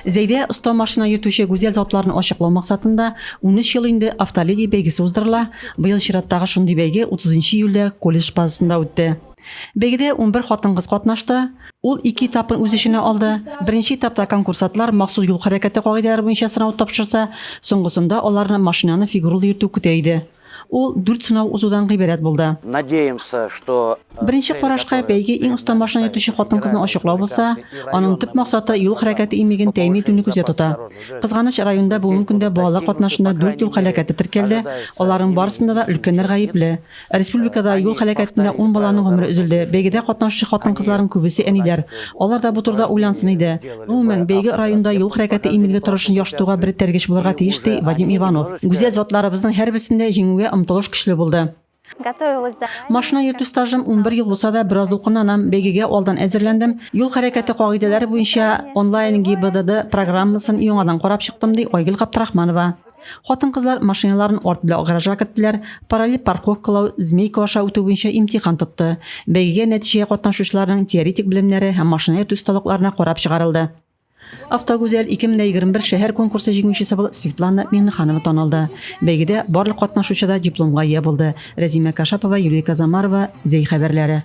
Зәйдә оста машина йөртүче гүзәл затларны ачыклау максатында 13 ел инде Автоледи бәйгесе уздырыла. Быел чираттагы шундый бәйге 30 июльдә колледж базасында үтте. Бәйгедә 11 хатын-кыз катнашты. Ул ике этапын үз эченә алды. Беренче этапта конкурсантлар махсус юл хәрәкәте кагыйдәләре буенча сынау тапшырса, соңгысында аларны машинаны фигуралы йөртү көтә иде. Ул дүрт сынау узудан гыйбарәт булды. Надеемся, что Беренче карашка, бәйге иң оста машина йөртүче хатын-кызны ачыклау булса, аның төп максаты юл хәрәкәте иминлеген тәэмин итүне күздә тота. Кызганыч, районда бүгенге көндә балалар катнашында дүрт юл һәлакәте теркәлде, аларның барысында да өлкәннәр гаепле. Республикада юл һәлакәтендә ун баланың гомере өзелде. Бәйгедә катнашучы хатын-кызларның күбесе әниләр. Алар да бу турыда уйлансын иде. Гомумән, бәйге районда юл хәрәкәте иминлеге торышын яхшыртуга бер этәргеч булырга тиеш, ди Вадим Иванов. Гүзәл затларыбызның һәрберсендә җиңүгә омтылыш көчле булды. Машина йөртү стажым 11 ел булса да, бераз дулкынланам. Бәйгегә алдан әзерләндем. Юл хәрәкәте кагыйдәләре буенча онлайн ГИБДД программасын яңадан карап чыктым, ди Айгөл Габдрахманова. Хатын-кызлар машиналарын арт белән гаражга керттеләр, параллель парковкалау, змейка аша үтү буенча имтихан тотты. Бәйгегә нәтиҗәгә катнашучыларның теоретик белемнәре һәм машина йөртү осталыкларына карап чыгарылды. Автогүзәл 2021 шәһәр конкурсы җиңүчесе булып Светлана Миңнеханова танылды. Бәйгедә барлык катнашучы да дипломга ия булды. Рәзимә Кашапова, Юлия Казамарова, Зәй хәбәрләре.